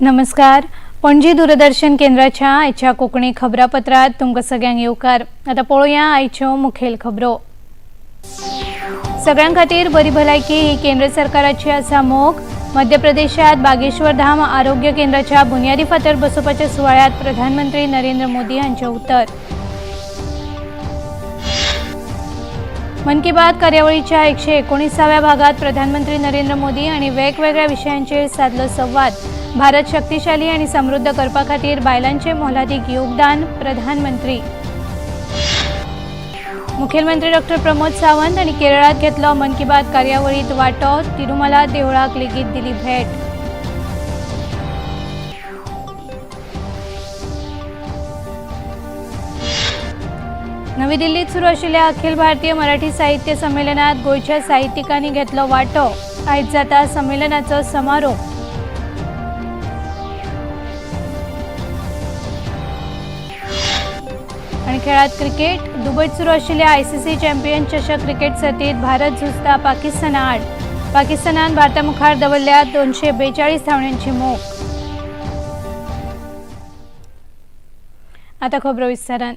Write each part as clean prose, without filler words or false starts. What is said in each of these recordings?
नमस्कार. पणजी दूरदर्शन केंद्राच्या आयच्या कोंकणी खबरापत्रात तुमकां सगळ्यांक येवकार. आतां पळोवया आयच्यो मुखेल खबरो. सगळ्यां खातीर बरी भलायकी ही केंद्र सरकाराची आसा मोख. मध्य प्रदेशात बागेश्वर धाम आरोग्य केंद्राच्या बुन्यादी फातर बसोवपाच्या सुवाळ्यात प्रधानमंत्री नरेंद्र मोदी हांचें उतर. मन की बात कार्यावळीच्या 119व्या भागात प्रधानमंत्री नरेंद्र मोदी हांणी वेगवेगळ्या विशयांचेर सादलो संवाद. भारत शक्तिशाली आणि समृद्ध करपा खातीर बायलांचे मोलादीक योगदान. प्रधानमंत्री. मुखेलमंत्री डॉक्टर प्रमोद सावंत हांणी केरळात घेतलो मन की बात कार्यावळीत वांटो. तिरुमला देवळाक लेगीत दिली भेट. नवी दिल्लीत सुरू आशिल्ल्या अखिल भारतीय मराठी साहित्य संमेलनात गोंयच्या साहित्यिकांनी घेतलो वांटो. आयज जाता संमेलनाचो समारोप. आणि खेळात क्रिकेट. दुबईत सुरू आशिल्ल्या आयसीसी चॅम्पियन चषक क्रिकेट सर्तीत भारत झुजता पाकिस्ताना आड. पाकिस्तानान भारता मुखार दवरल्या 242 धांवड्यांची मोख. आता खबरो विस्तारान.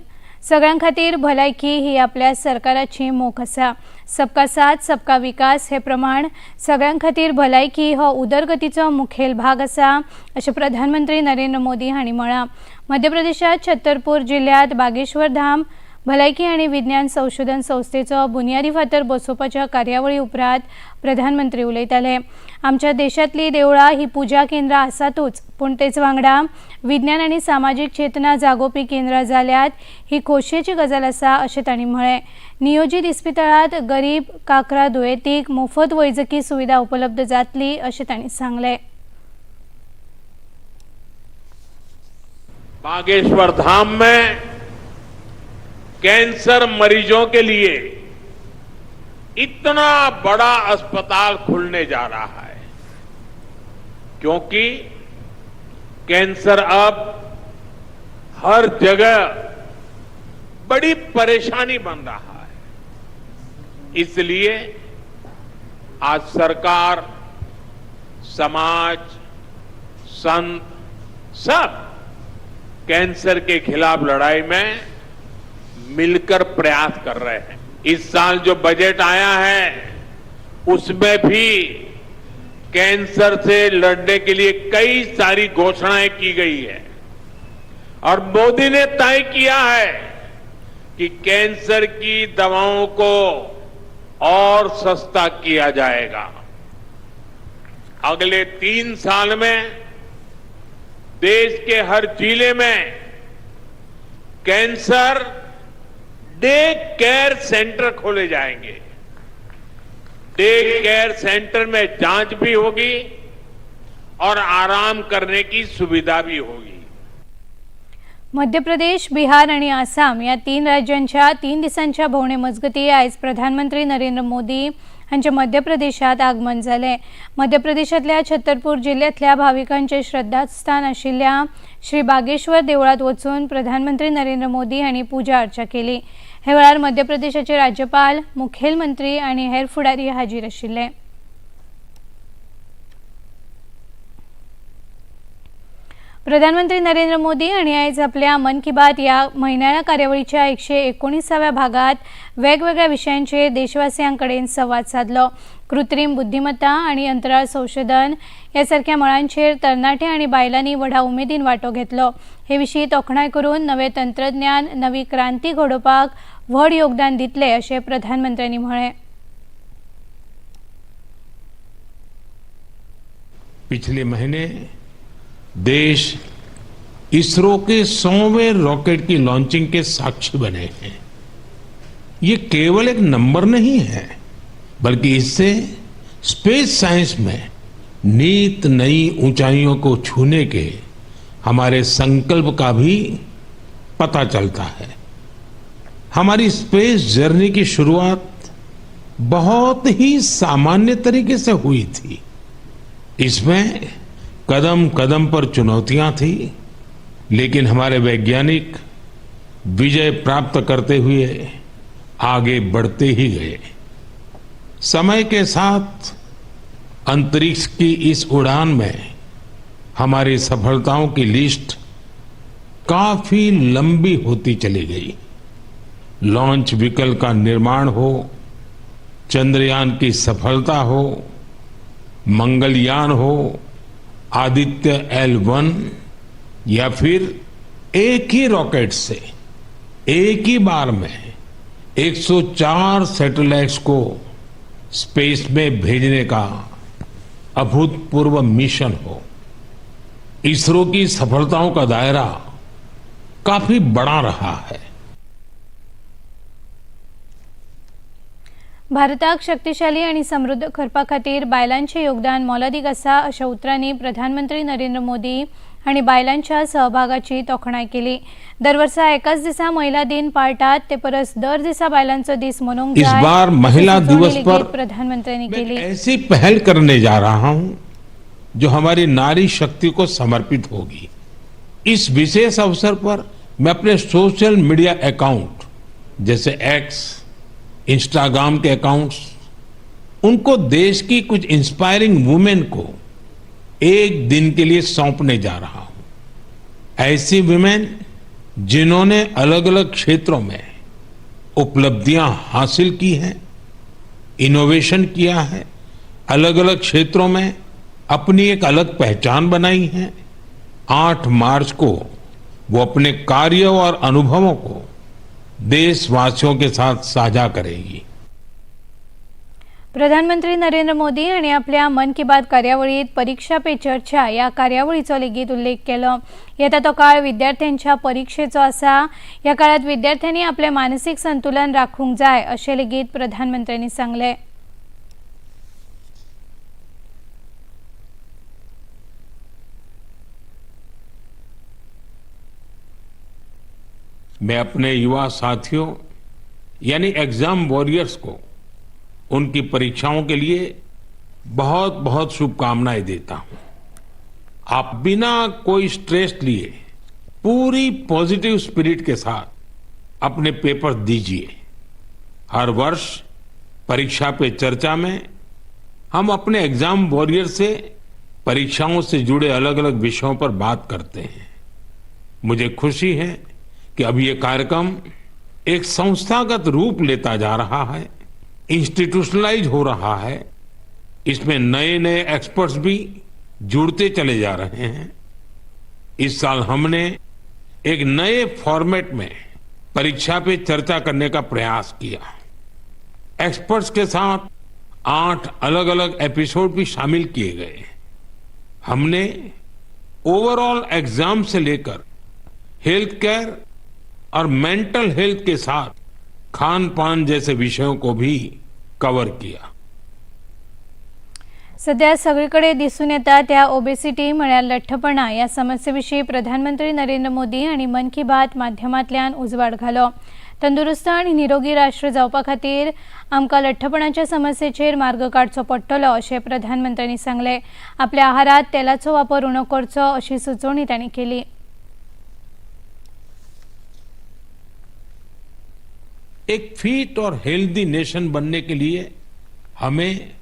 सगळ्यां खातीर भलायकी ही आपल्या सरकाराची मोख आसा. सबका साथ सबका विकास हे प्रमाण सगळ्यां खातीर भलायकी हो उदरगतीचो मुखेल भाग आसा, अशें प्रधानमंत्री नरेंद्र मोदी हांणी म्हळां. मध्य प्रदेशात छत्तरपूर जिल्ल्यांत बागेश्वर धाम भलायकी आनी विज्ञान संशोधन संस्थेचो बुन्यादी फातर बसोवपाच्या कार्यावळी उपरांत प्रधानमंत्री उलयताले. आमच्या देशांतली देवळां ही पुजा केंद्रां आसातूच, पूण तेच वांगडा विज्ञान आनी सामाजीक चेतना जागोवपी केंद्रां जाल्यात ही खोशयेची गजाल आसा, अशें तांणी म्हळें. नियोजीत इस्पितळांत गरीब काकरा दुयेंतीक मोफत वैजकी सुविधा उपलब्ध जातली, अशें तांणी सांगलें. बागेश्वर धाम में कैंसर मरीजों के लिए इतना बड़ा अस्पताल खुलने जा रहा है, क्योंकि कैंसर अब हर जगह बड़ी परेशानी बन रहा है. इसलिए आज सरकार, समाज, संत सब कैंसर के खिलाफ लड़ाई में मिलकर प्रयास कर रहे हैं. इस साल जो बजट आया है, उसमें भी कैंसर से लड़ने के लिए कई सारी घोषणाएं की गई है और मोदी ने तय किया है कि कैंसर की दवाओं को और सस्ता किया जाएगा. अगले 3 साल में देश के हर जिले में कैंसर डे केयर सेंटर खोले जाएंगे. डे केयर सेंटर में जांच भी होगी और आराम करने की सुविधा भी होगी. मध्य प्रदेश, बिहार आणि आसाम या 3 राज्यांच्या 3 दिसांच्या भोवणे मजगती आयज प्रधानमंत्री नरेंद्र मोदी हांचे मध्य प्रदेशात आगमन जालें. मध्य प्रदेशांतल्या छत्तरपूर जिल्ल्यांतल्या भाविकांचे श्रद्धास्थान आशिल्ल्या श्री बागेश्वर देवळात वचून प्रधानमंत्री नरेंद्र मोदी हांणी पुजा अर्चा केली. हे वेळार मध्य प्रदेशाचे राज्यपाल, मुखेलमंत्री आनी हेर फुडारी हाजीर आशिल्ले. प्रधानमंत्री नरेंद्र मोदी हांणी आयज आपल्या मन की बात ह्या म्हयन्याळ्या कार्यावळीच्या 119व्या भागात वेगवेगळ्या विशयांचेर देशवासियां कडेन संवाद सादलो. कृत्रीम बुद्धिमत्ता आनी अंतराळ संशोधन ह्या सारक्या मळांचेर तरणाटे आनी बायलांनी व्हडा उमेदीन वांटो घेतलो. हे विशीं तोखणाय करून नवें तंत्रज्ञान नवी क्रांती घडोवपाक व्हड योगदान दितले, अशें प्रधानमंत्र्यांनी म्हळें. पिछले महीने देश इसरो के 100वें रॉकेट की लॉन्चिंग के साक्षी बने हैं. ये केवल एक नंबर नहीं है, बल्कि इससे स्पेस साइंस में नित नई ऊंचाइयों को छूने के हमारे संकल्प का भी पता चलता है. हमारी स्पेस जर्नी की शुरुआत बहुत ही सामान्य तरीके से हुई थी. इसमें कदम कदम पर चुनौतियां थी, लेकिन हमारे वैज्ञानिक विजय प्राप्त करते हुए आगे बढ़ते ही गए. समय के साथ अंतरिक्ष की इस उड़ान में हमारी सफलताओं की लिस्ट काफी लंबी होती चली गई। लॉन्च व्हीकल का निर्माण हो, चंद्रयान की सफलता हो, मंगलयान हो, आदित्य L1 या फिर एक ही रॉकेट से एक ही बार में 104 सैटेलाइट्स को स्पेस में भेजने का अभूतपूर्व मिशन हो, इसरो की सफलताओं का दायरा काफी बड़ा रहा है। भारताक शक्तिशाली आनी समृद्ध करपा खातीर बायलांचें योगदान मोलादीक आसा अशा उतरांनी प्रधानमंत्री नरेंद्र मोदी हांणी बायलांच्या सहभागाची तोखणाय केली। दरवर्सा एकाच दिसा महिला दिन पाळटात ते परस दर दिसा बायलांचो दीस मनोवंक इस जाय बार अशी महिला सुचोवणी दिवस लेगीत पर प्रधानमंत्र्यांनी मैं केली। ऐसी पहल करने जा रहा हूं जो हमारी नारी शक्ति को समर्पित होगी। इस विशेष अवसर पर मैं अपने सोशल मीडिया अकाउंट जैसे एक्स, इंस्टाग्राम के अकाउंट्स, उनको देश की कुछ इंस्पायरिंग वुमेन को एक दिन के लिए सौंपने जा रहा हूं। ऐसी वुमेन जिन्होंने अलग अलग क्षेत्रों में उपलब्धियां हासिल की हैं, इनोवेशन किया है, अलग अलग क्षेत्रों में अपनी एक अलग पहचान बनाई है। 8 मार्च को वो अपने कार्य और अनुभवों को देशवासियों के साथ साझा करेंगी। प्रधानमंत्री नरेंद्र मोदी हांणी आपल्या मन की बात कार्यावळींत परिक्षा पे चर्चा ह्या कार्यावळीचो लेगीत उल्लेख केलो। येता तो काळ विद्यार्थ्यांच्या परिक्षेचो आसा। ह्या काळांत विद्यार्थ्यांनी आपलें मानसीक संतुलन राखूंक जाय अशें लेगीत प्रधानमंत्र्यांनी सांगलें। मैं अपने युवा साथियों यानी एग्जाम वॉरियर्स को उनकी परीक्षाओं के लिए बहुत बहुत शुभकामनाएं देता हूं। आप बिना कोई स्ट्रेस लिए पूरी पॉजिटिव स्पिरिट के साथ अपने पेपर दीजिए। हर वर्ष परीक्षा पे चर्चा में हम अपने एग्जाम वॉरियर से परीक्षाओं से जुड़े अलग अलग विषयों पर बात करते हैं। मुझे खुशी है कि अब ये कार्यक्रम एक संस्थागत रूप लेता जा रहा है, इंस्टीट्यूशनलाइज हो रहा है। इसमें नए नए एक्सपर्ट्स भी जुड़ते चले जा रहे हैं। इस साल हमने एक नए फॉर्मेट में परीक्षा पे चर्चा करने का प्रयास किया। एक्सपर्ट्स के साथ 8 अलग अलग एपिसोड भी शामिल किए गए। हमने ओवरऑल एग्जाम से लेकर हेल्थ केयर और मेंटल हेल्थ के साथ खान पान जैसे विषयों को भी कवर किया। सध्या सगळीकडे दिसून येता त्या ओबेसिटी म्हळ्यार लठ्ठपणा ह्या समस्ये विशीं प्रधानमंत्री नरेंद्र मोदी हांणी मन की बात माध्यमांतल्यान उजवाड घालो। तंदुरुस्त आनी निरोगी राष्ट्र जावपा खातीर आमकां लठ्ठपणाच्या समस्येचेर मार्ग काडचो पडटलो अशें प्रधानमंत्र्यांनी सांगलें। आपल्या आहारांत तेलाचो वापर उणो करचो अशी सुचोवणी तांणी केली। एक फिट और हेल्दी नेशन बनने के लिए हमें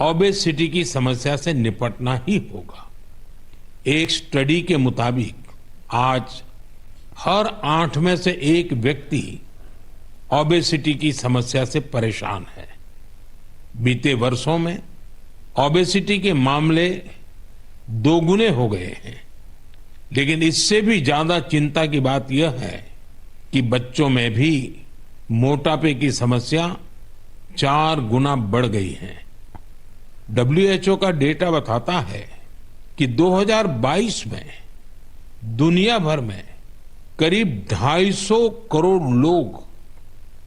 ओबेसिटी की समस्या से निपटना ही होगा। एक स्टडी के मुताबिक आज हर 8 में से 1 व्यक्ति ओबेसिटी की समस्या से परेशान है। बीते वर्षों में ओबेसिटी के मामले दोगुने हो गए हैं, लेकिन इससे भी ज्यादा चिंता की बात यह है कि बच्चों में भी मोटापे की समस्या 4 गुना बढ़ गई है। WHO का डेटा बताता है कि 2022 में दुनिया भर में करीब 250 करोड़ लोग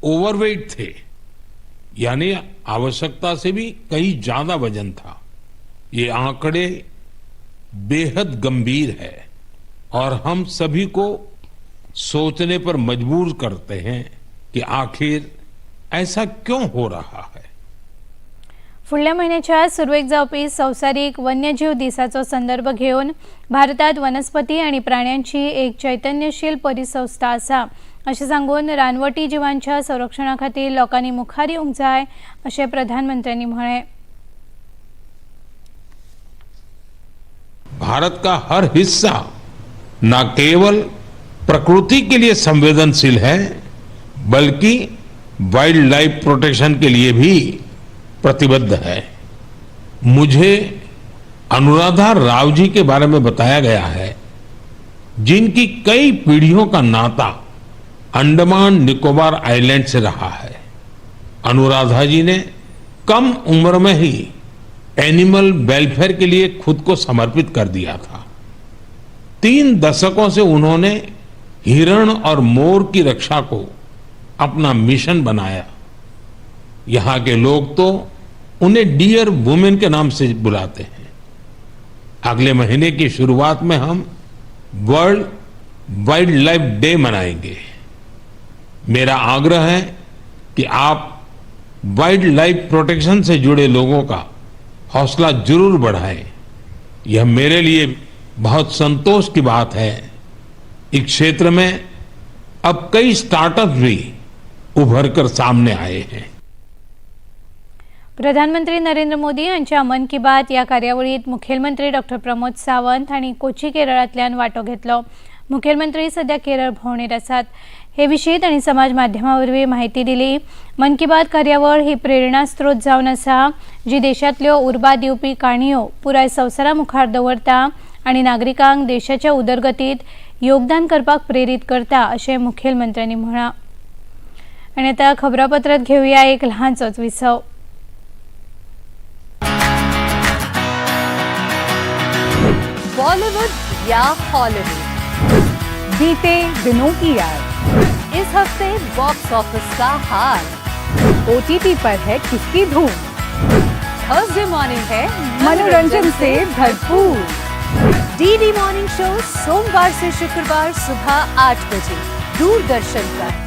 ओवरवेट थे, यानी आवश्यकता से भी कहीं ज्यादा वजन था। ये आंकड़े बेहद गंभीर है और हम सभी को सोचने पर मजबूर करते हैं कि आखिर ऐसा क्यों हो रहा है। फुडल्या म्हयन्याच्या सुरवेक जावपी संवसारीक वन्यजीव दिसाचो संदर्भ घेवन भारतांत वनस्पती आनी प्राण्यांची एक चैतन्यशील परिसंस्था आसा अशें सांगून रानवटी जिवांच्या संरक्षणा खातीर लोकांनी मुखार येवंक जाय अशें प्रधानमंत्र्यांनी म्हळें। भारत का हर हिस्सा न केवल प्रकृति के लिए संवेदनशील है, बल्कि वाइल्ड लाइफ प्रोटेक्शन के लिए भी प्रतिबद्ध है। मुझे अनुराधा राव जी के बारे में बताया गया है, जिनकी कई पीढ़ियों का नाता अंडमान निकोबार आइलैंड से रहा है। अनुराधा जी ने कम उम्र में ही एनिमल वेलफेयर के लिए खुद को समर्पित कर दिया था। 3 दशकों से उन्होंने हिरण और मोर की रक्षा को अपना मिशन बनाया। यहाँ के लोग तो उन्हें डियर वुमेन के नाम से बुलाते हैं। अगले महीने की शुरुआत में हम वर्ल्ड वाइल्ड लाइफ डे मनाएंगे। मेरा आग्रह है कि आप वाइल्ड लाइफ प्रोटेक्शन से जुड़े लोगों का हौसला जरूर बढ़ाएं। यह मेरे लिए बहुत संतोष की बात है, इस क्षेत्र में अब कई स्टार्टअप भी उभर कर सामने आए हैं। प्रधानमंत्री नरेंद्र मोदी यांच्या मन की बात ह्या कार्यावळीत मुखेलमंत्री डॉक्टर प्रमोद सावंत हांणी कोची केरळांतल्यान वांटो घेतलो। मुखेलमंत्री सध्या केरळ भोंवडेर आसात। हे विशीं तांणी समाज माध्यमा वरवीं म्हायती दिली। मन की बात कार्यावळ ही प्रेरणा स्रोत जावन आसा, जी देशांतल्यो उर्बा दिवपी काणयो पुराय संवसारा मुखार दवरता आनी नागरिकांक देशाच्या उदरगतीत योगदान करपाक प्रेरीत करता, अशें मुखेलमंत्र्यांनी म्हळां। आनी आतां खबरापत्रांत घेवया एक ल्हानसोच विसव। बॉलीवुड या हॉलीवुड, बीते दिनों की याद, इस हफ्ते बॉक्स ऑफिस का हाल, ओटीटी पर है किसकी धूम, थर्सडे मॉर्निंग है मनोरंजन से भरपूर। डीडी मॉर्निंग शो सोमवार से शुक्रवार सुबह 8 बजे दूरदर्शन पर।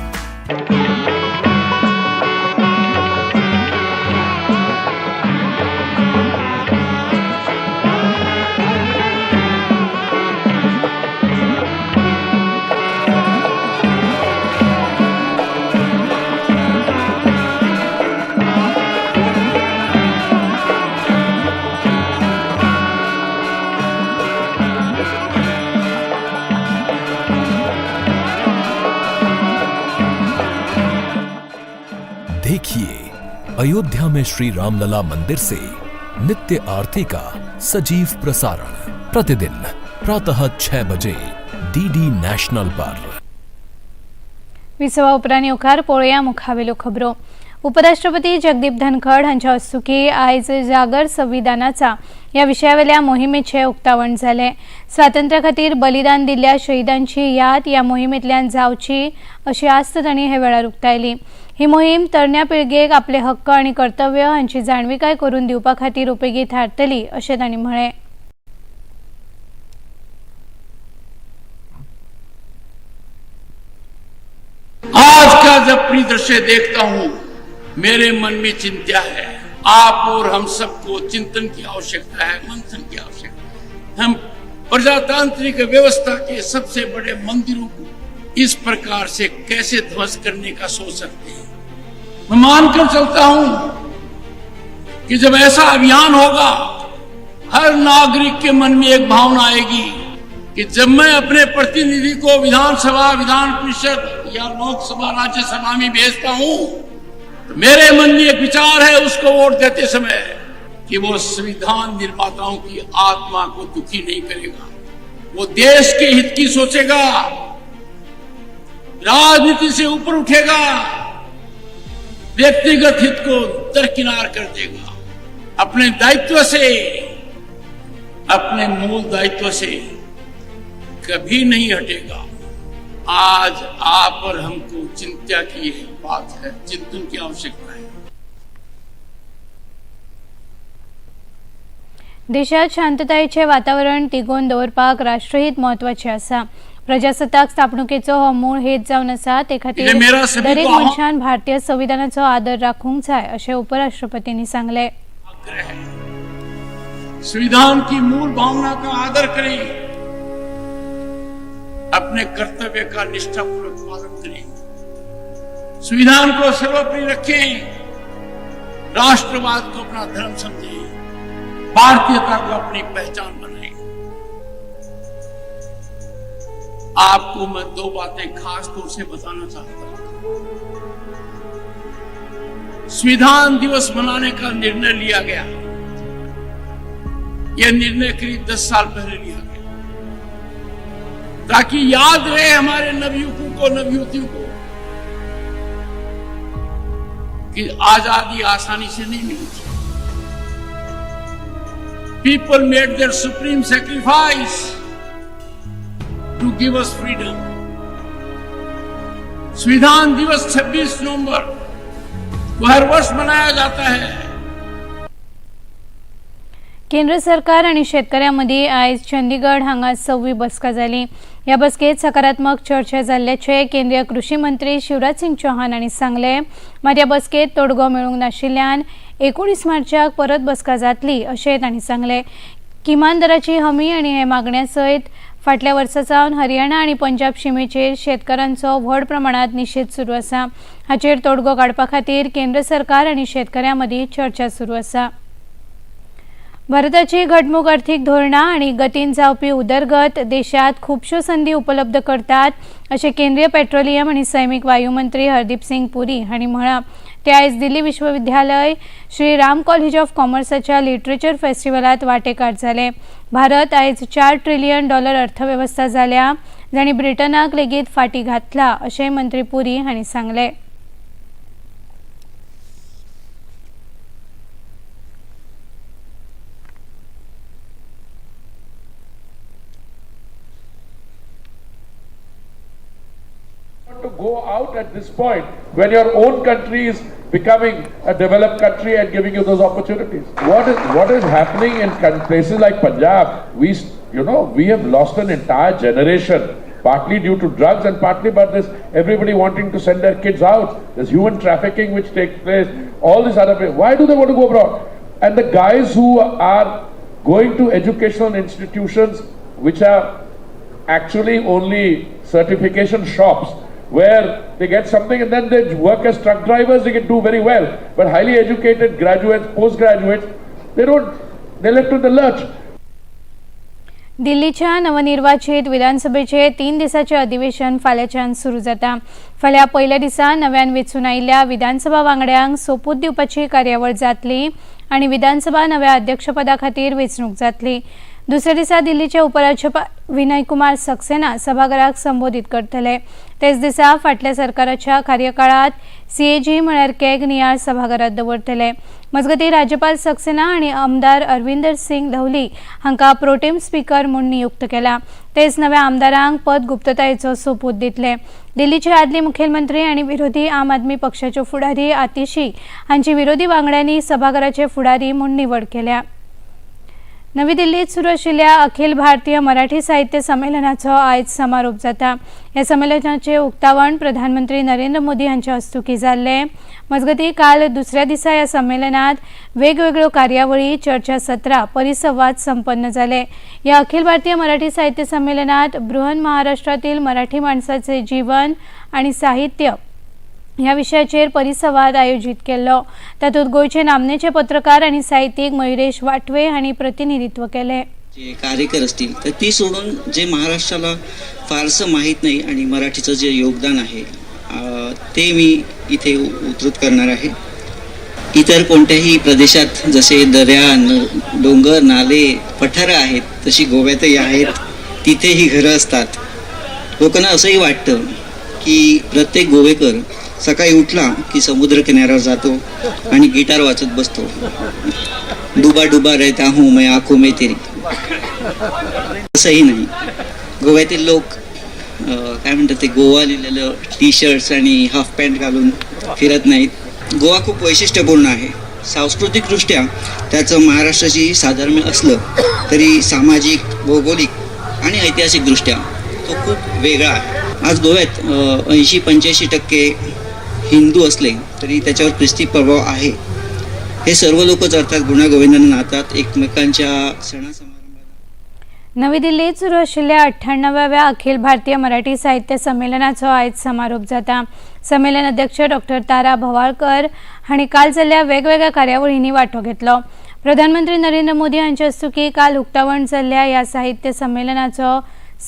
देखिए अयोध्या में श्री रामलला मंदिर से नित्य आरती का सजीव प्रसारण प्रतिदिन प्रातः 6 बजे डीडी नेशनल पर। विसवा उपरांत येवकार। पळोवया मुखावेल्यो खबरो। उपराष्ट्रपती जगदीप धनखड हांच्या हस्तुकी आयज जागर संविधानाचा ह्या विशयावेल्या मोहिमेचें उक्तावण जालें। स्वातंत्र्या खातीर बलिदान दिल्ल्या शहीदांची याद ह्या मोहिमेंतल्यान जावची अशी आस्त तांणी हे वेळार उक्तायली। ही मोहीम तरण्या पिळगेक आपले हक्क आनी कर्तव्य हांची जाणविकाय करून दिवपा खातीर उपेगी थारतली अशें तांणी म्हळें। आज का जब परिदृश्य देखता हूं, मेरे मन में चिंता है। आप और हम सबको चिंतन की आवश्यकता है, मंथन की आवश्यकता है। हम प्रजातांत्रिक व्यवस्था के सबसे बड़े मंदिरों को इस प्रकार से कैसे ध्वस्त करने का सोच सकते हैं? मैं मानकर चलता हूं कि जब ऐसा अभियान होगा, हर नागरिक के मन में एक भावना आएगी कि जब मैं अपने प्रतिनिधि को विधानसभा, विधान परिषद या लोकसभा, राज्यसभा में भेजता हूं, तो मेरे मन में एक विचार है उसको वोट देते समय कि वो संविधान निर्माताओं की आत्मा को दुखी नहीं करेगा, वो देश के हित की सोचेगा, राजनीति से ऊपर उठेगा, व्यक्तिगत हित को दरकिनार कर देगा, अपने दायित्व से, अपने मूल दायित्व से कभी नहीं हटेगा। आज आप और हमको चिंता की एक बात है, चिंतन की आवश्यकता है। देशात शांततायेचें वातावरण तिगोवन दवरपाक राष्ट्रहित म्हत्वाचें आसा। प्रजासत्ताक स्थापणुकेचो हो मूळ हेत जावन आसा। ते खातीर म्हणजे मेरा सभी दरेक को मनशान भारतीय संविधानाचो आदर राखूंक जाय अशें उपराष्ट्रपतींनी सांगलें। आग्रह है, संविधान की मूल भावना का आदर करें, अपने कर्तव्य का निष्ठापूर्वक पालन करें, संविधान को सर्वोपरि रखें, राष्ट्रवाद को अपना धर्म समझें, भारतीयता को अपनी पहचान बनाएं। आपको मैं दो बातें खास तौर से बताना चाहता हूं। संविधान दिवस मनाने का निर्णय लिया गया। यह निर्णय करीब 10 साल पहले लिया गया, ताकि याद रहे हमारे नवयुवकों को, नवयुवतियों को कि आजादी आसानी से नहीं मिली थी। People made their supreme sacrifice to give us freedom. संविधान दिवस 26 नवंबर को हर वर्ष मनाया जाता है। केंद्र सरकार आनी शेतकऱ्यां मदीं आयज चंदीगड हांगा 6वी बसका जाली। ह्या बसकेत सकारात्मक चर्चा जाल्ल्याचें केंद्रीय कृषी मंत्री शिवराज सिंग चौहान हांणी सांगलें। मात ह्या बसकेत तोडगो मेळूंक नाशिल्ल्यान 19 मार्चाक परत बसका जातली अशें तांणी सांगलें। किमान दराची हमी आनी हे मागण्या सयत फाटल्या वर्सा सावन हरियाणा आनी पंजाब शिमेचेर शेतकारांचो व्हड प्रमाणांत निशेध सुरू आसा। हाचेर तोडगो काडपा खातीर केंद्र सरकार आनी शेतकऱ्यां मदीं चर्चा सुरू आसा। भारताची घटमूक अर्थीक धोरणां आनी गतीन जावपी उदरगत देशांत खुबश्यो संदी उपलब्ध करतात अशें केंद्रीय पेट्रोलियम आनी सैमीक वायू मंत्री हरदीप सिंग पुरी हांणी म्हळां। ते आयज दिल्ली विश्वविद्यालय श्री राम कॉलेज ऑफ कॉमर्साच्या लिटरेचर फेस्टिवलांत वांटेकार जाले। भारत आयज $4 ट्रिलियन अर्थवेवस्था जाल्या, जांणी ब्रिटनाक लेगीत फाटीं घातला अशेंय मंत्री पुरी हांणी सांगलें। To go out at this point when your own country is becoming a developed country and giving you those opportunities. What is happening in places like Punjab? We have lost an entire generation, partly due to drugs and partly by this everybody wanting to send their kids out. There's human trafficking which takes place, all this other thing. Why do they want to go abroad? And the guys who are going to educational institutions which are actually only certification shops, where they get something and then they work as truck drivers, they can do very well. But highly educated graduates, postgraduates, they don't, they're left in the lurch. दिल्लीच्या नवनिर्वाचित विधानसभेचे 3 दिसाचे अधिवेशन फाल्यांच्यान सुरू जाता। फाल्यां पयल्या दिसा नव्यान वेंचून आयिल्ल्या विधानसभा वांगड्यांक सोपूत दिवपाची कार्यावळ जातली आनी विधानसभा नव्या अध्यक्षपदा खातीर वेंचणूक जातली। दुसऱ्या दिसा दिल्लीचे उपराज्यपाल विनय कुमार सक्सेना सभाघराक संबोधीत करतले। तेच दिसा फाटल्या सरकाराच्या कार्यकाळात सीएजी म्हळ्यार कॅग नियाळ सभाघरात दवरतले। मजगतीं राज्यपाल सक्सेना आनी आमदार अरविंदर सिंग लवली हांकां प्रोटेम स्पीकर म्हूण नियुक्त केला। तेच नव्या आमदारांक पद गुप्ततायेचो सोपूत दितले। दिल्लीचे आदली मुखेलमंत्री आनी विरोधी आम आदमी पक्षाच्यो फुडारी आतिशी हांची विरोधी वांगड्यांनी सभाघराचे फुडारी म्हूण निवड केल्या। नवी दिल्लीत सुरू आशिल्ल्या अखिल भारतीय मराठी साहित्य संमेलनाचो आयज समारोप जाता। ह्या संमेलनाचें उक्तावण प्रधानमंत्री नरेंद्र मोदी हांच्या हस्तुकीं जाल्लें। मजगतीं काल दुसऱ्या दिसा ह्या संमेलनात वेगवेगळ्यो कार्यावळी, चर्चा सत्रां, परिसंवाद संपन्न जाले। ह्या अखिल भारतीय मराठी साहित्य संमेलनात बृहन महाराष्ट्रातील मराठी माणसाचे जीवन आणि साहित्य ह्या विशयाचेर परिसंवाद आयोजीत केल्लो। तातूंत गोंयचे नामनेचे पत्रकार आनी साहित्यीक मयुरेश वाटवे हांणी प्रतिनिधित्व केलें। जे कार्यकर असतील तर ती सोडून जे महाराष्ट्राला फारसं माहीत नाही आणि मराठीचं जे योगदान आहे ते मी इथे उद्धृत करणार आहे। इतर कोणत्याही प्रदेशात जसे दर्या, डोंगर, नाले, पठारं आहेत तशी गोव्यातही आहेत, तिथेही घरं असतात। लोकांना असंही वाटतं की प्रत्येक गोवेकर सकाळी उठला की समुद्र किनाऱ्यावर जातो आणि गिटार वाजवत बसतो। डुबा डुबा रहता हूँ मैं आंखों में तेरी, असंही नाही। गोव्यातील लोक काय म्हणतात ते गोवा लिहिलेलं टी शर्ट्स आणि हाफ पॅन्ट घालून फिरत नाहीत। गोवा खूप वैशिष्ट्यपूर्ण आहे। सांस्कृतिकदृष्ट्या त्याचं महाराष्ट्राशी साधर्म्य असलं तरी सामाजिक, भौगोलिक आणि ऐतिहासिकदृष्ट्या तो खूप वेगळा आहे। आज गोव्यात 80-85% हिंदू असले तरी त्याच्यावर ख्रिस्ती प्रभाव आहे। हे सर्व लोकच अर्थात गुण्यागोविंदाने नाहतात, एकमेकांच्या सणासमारंभात। नवी दिल्लीत सुरू आशिल्ल्या 98व्या अखिल भारतीय मराठी साहित्य संमेलनाचो आयज समारोप जाता। संमेलन अध्यक्ष डॉक्टर तारा भवाळकर हांणी काल जाल्ल्या वेगवेगळ्या कार्यावळींनी वांटो घेतलो। प्रधानमंत्री नरेंद्र मोदी हांचे हस्तुकीं काल उक्तावण जाल्ल्या ह्या साहित्य संमेलनाचो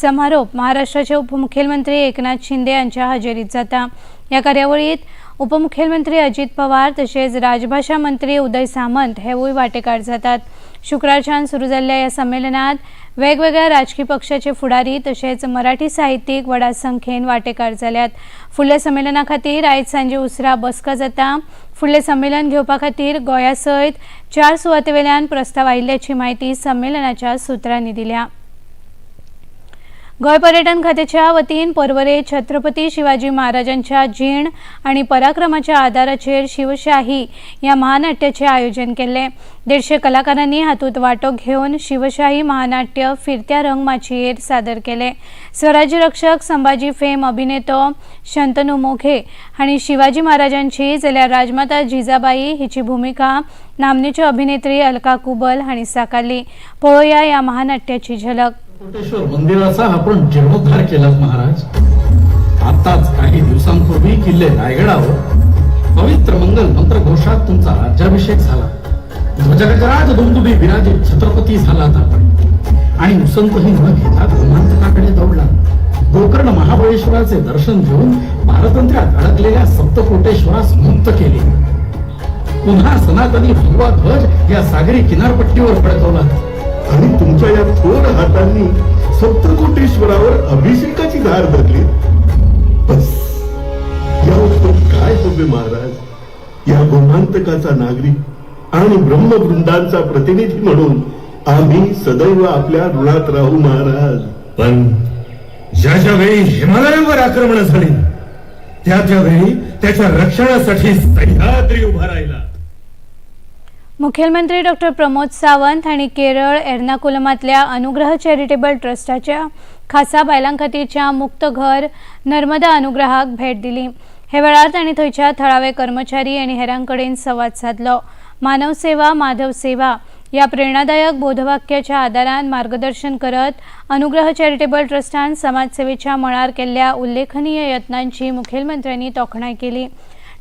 समारोप महाराष्ट्राचे उपमुख्यमंत्री एकनाथ शिंदे हांच्या हजेरीत जाता. ह्या कार्यावळीत उपमुख्यमंत्री अजित पवार तशेंच राजभाषा मंत्री उदय सामंत हेवूय वांटेकार जातात. शुक्रारच्यान सुरू जाल्ल्या ह्या संमेलनात वेगवेगळ्या राजकी पक्षाचे फुडारी तशेंच मराठी साहित्यीक व्हडा संख्येन वांटेकार जाल्यात. फुडल्या संमेलना खातीर आयज सांजे उसरां बसका जाता. फुडलें संमेलन घेवपा खातीर गोंया सयत 4 सुवातेवेल्यान प्रस्ताव आयिल्ल्याची म्हायती संमेलनाच्या सुत्रांनी दिल्या. गोंय पर्यटन खात्याच्या वतीन पर्वरे छत्रपती शिवाजी महाराजांच्या जीण आनी पराक्रमाच्या आदाराचेर शिवशाही ह्या महानाट्याचें आयोजन केल्लें. 150 कलाकारांनी हातूंत वांटो घेवन शिवशाही महानाट्य फिरत्या रंगमाचयेर सादर केलें. स्वराज्य रक्षक संभाजी फेम अभिनेतो शंतनू मोघे हांणी शिवाजी महाराजांची, जाल्यार राजमाता जिजाबाई हिची भुमिका नामनेच्यो अभिनेत्री अलका कुबल हांणी साकारली. पळोवया ह्या महानाट्याची झलक. कोटेश्वर मंदिराचा आपण जीर्णोद्धार केला महाराज. आताच काही दिवसांपूर्वी किल्ले रायगडावर पवित्र मंगल मंत्रघोषात तुमचा राज्याभिषेक झाला. ध्वजगजराज दुंदुभी विराजित छत्रपती झालात आपण आणि उसंतही न घेता गोमांतकाकडे दौडला. गोकर्ण महाबळेश्वराचे दर्शन घेऊन पारतंत्र्यात अडकलेल्या सप्तकोटेश्वरास मुक्त केले. पुन्हा सनातनी भगवा ध्वज या सागरी किनारपट्टीवर फडकवला. आणि तुमच्या या थोर हातांनी सप्तकोटेश्वरावर अभिषेकाची धार धरली. बस, या उत्तम काय हवे महाराज? या गोमांतकाचा नागरिक आणि ब्रह्मवृंदांचा प्रतिनिधी म्हणून आम्ही सदैव आपल्या ऋणात राहू महाराज. पण ज्या ज्यावेळी हिमालयावर आक्रमण झाली त्या त्यावेळी त्याच्या रक्षणासाठी सह्याद्री उभा राहिला. मुख्यमंत्री डॉक्टर प्रमोद सावंत हांणी केरळ एर्नाकुलमांतल्या अनुग्रह चॅरिटेबल ट्रस्टाच्या खासा बायलां खातीरच्या मुक्त घर नर्मदा अनुग्रहाक भेट दिली. हे वेळार तांणी थंयच्या थळावे कर्मचारी आनी हेरां कडेन संवाद सादलो. मानव सेवा माधव सेवा ह्या प्रेरणादायक बोधवाक्याच्या आदारान मार्गदर्शन करत अनुग्रह चॅरिटेबल ट्रस्टान समाजसेवेच्या मळार केल्ल्या उल्लेखनीय यत्नांची मुखेलमंत्र्यांनी तोखणाय केली.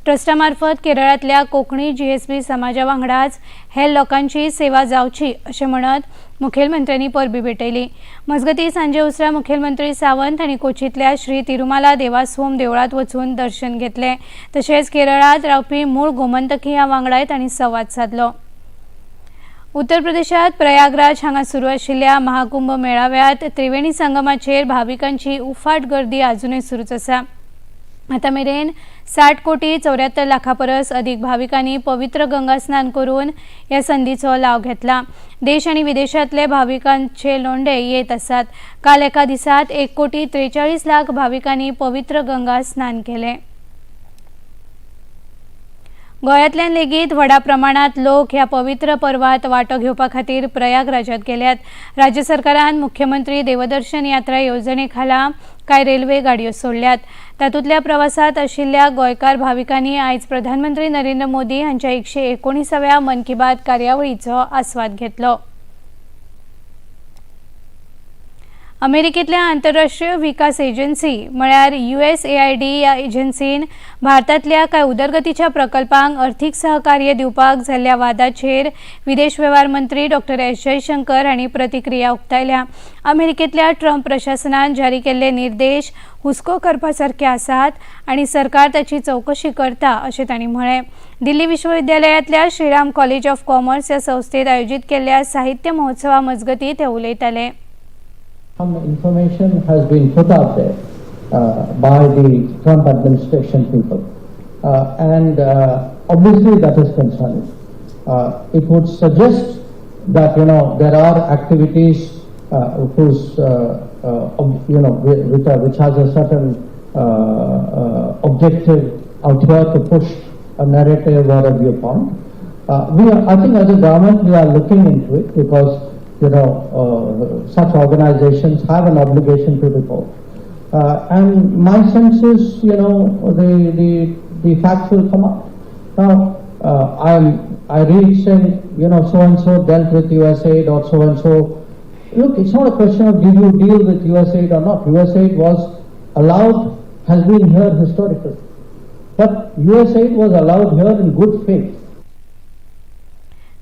ट्रस्टा मार्फत केरळांतल्या कोंकणी जीएसबी समाजा वांगडाच हेर लोकांची सेवा जावची अशें म्हणत मुखेलमंत्र्यांनी परबी भेटयली. मजगतीं, सांजे उसरां मुखेलमंत्री सावंत हांणी कोचींतल्या श्री तिरुमाला देवास्वोम देवळांत वचून दर्शन घेतलें. तशेंच केरळांत रावपी मूळ गोमंतकिया वांगडाय तांणी संवाद सादलो. उत्तर प्रदेशात प्रयागराज हांगा सुरू आशिल्ल्या महाकुंभ मेळाव्यात त्रिवेणी संगमाचेर भाविकांची उफाट गर्दी अजुनय सुरूच आसा. आतां मेरेन 60 कोटी 74 लाखां परस अदीक भाविकांनी पवित्र गंगा स्नान करून ह्या संदीचो लाव घेतला. देश आनी विदेशांतले भाविकांचे लोंढे येत आसात. काल एका दिसात 1 कोटी 43 लाख भाविकांनी पवित्र गंगा स्नान केलें. गोंयांतल्यान लेगीत व्हडा प्रमाणात लोक ह्या पवित्र पर्वात वांटो घेवपा खातीर प्रयागराजात गेल्यात. राज्य सरकारान मुख्यमंत्री देवदर्शन यात्रा येवजणे खाला कांय रेल्वे गाडयो सोडल्यात. तातूंतल्या प्रवासात आशिल्ल्या गोंयकार भाविकांनी आयज प्रधानमंत्री नरेंद्र मोदी हांच्या 119व्या मन की बात कार्यावळीचो आस्वाद घेतलो. अमेरिकेतल्या आंतरराष्ट्रीय विकास एजन्सी म्हळ्यार यूएसएआयडी ह्या एजन्सीन भारतांतल्या कांय उदरगतीच्या प्रकल्पांक अर्थीक सहकार्य दिवपाक जाल्ल्या वादाचेर विदेश वेव्हार मंत्री डॉक्टर एस जयशंकर हांणी प्रतिक्रिया उक्तायल्या. अमेरिकेतल्या ट्रम्प प्रशासनान जारी केल्ले निर्देश हुस्को करपा सारके आसात आनी सरकार ताची चवकशी करता अशें तांणी म्हळें. दिल्ली विश्वविद्यालयांतल्या श्रीराम कॉलेज ऑफ कॉमर्स ह्या संस्थेत आयोजीत केल्ल्या साहित्य महोत्सवा मजगतीं ते उलयताले. Some information has been put out there by the Trump administration people. And obviously that is concerning. It would suggest that there are activities whose, ob- you know, whi- which, are, which has a certain objective out here to push a narrative or a viewpoint. I think as a government, we are looking into it because such organizations have an obligation to report. And my sense is, the facts will come out. Now, I read saying, so-and-so dealt with USAID or so-and-so. Look, it's not a question of did you deal with USAID or not. USAID was allowed, has been here historically. But USAID was allowed here in good faith.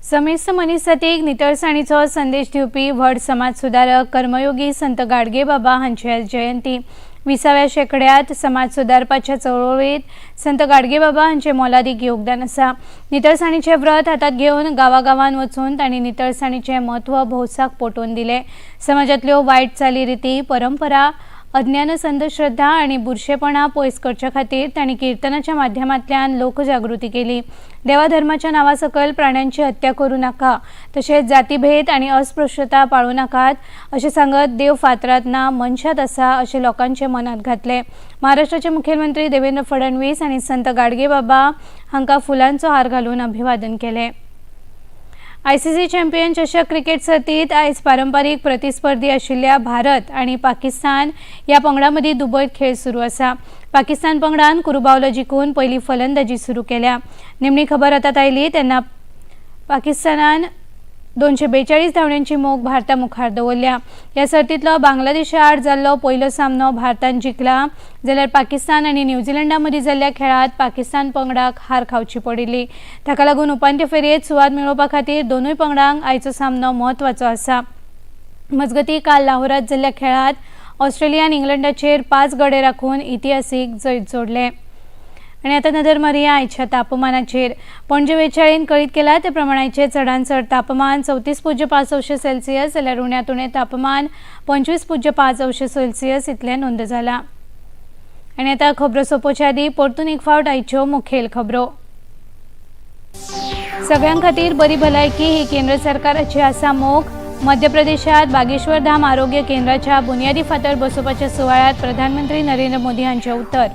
समेस्त मनीसजातीक नितळसाणीचो संदेश दिवपी व्हड समाज सुदारक कर्मयोगी संत गाडगे बाबा हांची आयज जयंती. 20व्या शेंकड्यांत समाज सुदारपाच्या चळवळींत संत गाडगे बाबा हांचें मोलादीक योगदान आसा. नितळसाणीचें व्रत हातांत घेवन गांवागांवांत वचून तांणी नितळसाणीचें म्हत्व भौसाक पटोवन दिलें. समाजांतल्यो वायट चालीरिती, परंपरा, अज्ञान, अंधश्रद्धा आनी बुरशेपणा पयस करचे खातीर तांणी किर्तनाच्या माध्यमांतल्यान लोकजागृती केली. देवाधर्माच्या नांवा सकयल प्राण्यांची हत्या करूं नाका, तशेंच जातीभेद आनी अस्पृश्यता पाळूं नाकात अशें सांगत देव फातरांत ना मनशांत आसा अशें लोकांचे मनांत घातलें. महाराष्ट्राचे मुखेलमंत्री देवेंद्र फडणवीस आनी संत गाडगे बाबा हांकां फुलांचो हार घालून अभिवादन केलें. आयसीसी चॅम्पियन चषक क्रिकेट सर्तीत आयज पारंपारीक प्रतिस्पर्धी आशिल्ल्या भारत आनी पाकिस्तान ह्या पंगडां मदीं दुबयत खेळ सुरू आसा. पाकिस्तान पंगडान कुरुबावलो जिखून पयली फलंदाजी सुरू केल्या. निमणी खबर हातांत आयली तेन्ना पाकिस्तानान 242 धांवड्यांची मोख भारता मुखार दवरल्या. ह्या सर्तींतलो बांगलादेशा आड जाल्लो पयलो सामनो भारतान जिखला, जाल्यार पाकिस्तान आनी न्यूझीलंडा मदीं जाल्ल्या खेळांत पाकिस्तान पंगडाक हार खावची पडिल्ली. ताका लागून उपांत्य फेरयेंत सुवात मेळोवपा खातीर दोनूय पंगडांक आयचो सामनो म्हत्वाचो आसा. मजगतीं, काल लाहोरांत जाल्ल्या खेळांत ऑस्ट्रेलियान इंग्लंडाचेर 5 गडे राखून इतिहासीक जैत जोडलें. आनी आतां नदर मारया आयच्या तापमानाचेर. पणजे वेचाळीन कळीत केला ते प्रमाण आयचें चडांत चड तापमान 34.5 अंश सेल्सियस जाल्यार उण्यांत उणें तापमान 25.5 अंश सेल्सियस इतलें नोंद जालां. आनी आतां खबरो सोंपोवच्या आदीं परतून एक फावट आयच्यो मुखेल खबरो. सगळ्यां खातीर बरी भलायकी ही केंद्र सरकाराची आसा मोख. मध्य प्रदेशात बागेश्वर धाम आरोग्य केंद्राच्या बुनियादी फातर बसोवपाच्या सुवाळ्यात प्रधानमंत्री नरेंद्र मोदी हांचें उतर.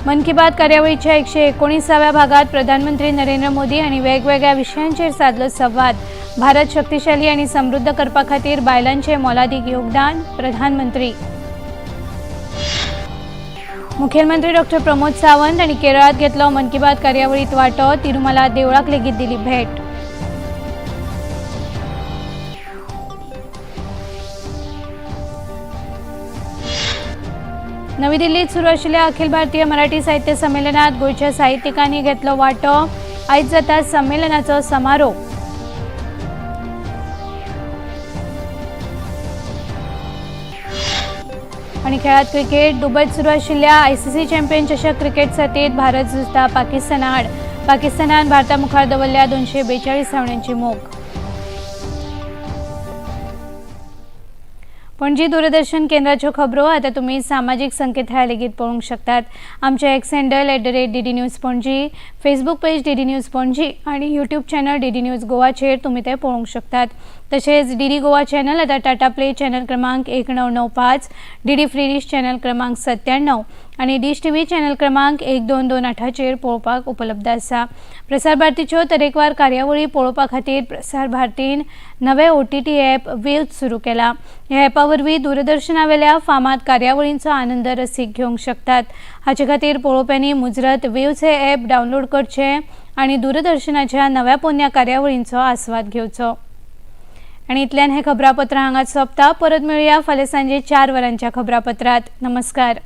मन की बात कार्यावळीच्या 119व्या भागात प्रधानमंत्री नरेंद्र मोदी हांणी वेगवेगळ्या विशयांचेर सादलो संवाद. भारत शक्तिशाली आनी समृद्ध करपा खातीर बायलांचें मोलादीक योगदान, प्रधानमंत्री. मुखेलमंत्री डॉक्टर प्रमोद सावंत हांणी केरळांत घेतलो मन की बात कार्यावळींत वांटो. तिरुमला देवळाक लेगीत दिली भेट. नवी दिल्लीत सुरू आशिल्ल्या अखिल भारतीय मराठी साहित्य संमेलनात गोंयच्या साहित्यिकांनी घेतलो वांटो. आयज जाता संमेलनाचो समारोप. आनी खेळांत क्रिकेट. दुबयत सुरू आशिल्ल्या आयसीसी चॅम्पियन चषक क्रिकेट सर्तींत भारत झुजता पाकिस्ताना आड. पाकिस्तानान भारता मुखार दवरल्या 242 धांवड्यांची मोख. पणजी दूरदर्शन केंद्राच्यो खबरो आतां तुमी सामाजीक संकेतथळार लेगीत पळोवंक शकतात. आमचे X handle @DD News Panaji, Facebook page DD News Panaji आनी यूट्यूब चॅनल डीडी न्यूज गोवाचेर तुमी ते पळोवंक शकतात. तशेंच डीडी गोवा चॅनल आतां टाटा प्ले चॅनल क्रमांक 1995, डीडी फ्री डिश चॅनल क्रमांक 97 आनी डिश टीव्ही चॅनल क्रमांक 1228चेर पळोवपाक उपलब्ध आसा. प्रसार भारतीच्यो तरेकवार कार्यावळी पळोवपा खातीर प्रसार भारतीन नवे ओटीटी ॲप वेव्ज सुरू केला. ह्या ॲपा वरवीं दूरदर्शनावेल्या फामाद कार्यावळींचो आनंद रसीक घेवंक शकतात. हाचे खातीर पळोवप्यांनी मुजरत वेव्ज हे ॲप डावनलोड करचें आनी दूरदर्शनाच्या नव्या पोन्न्या कार्यावळींचो आस्वाद घेवचो. आनी इतल्यान हें खबरापत्र हांगाच सोंपता. परत मेळुया फाल्यां सांजे 4 वरांच्या खबरापत्रांत. नमस्कार.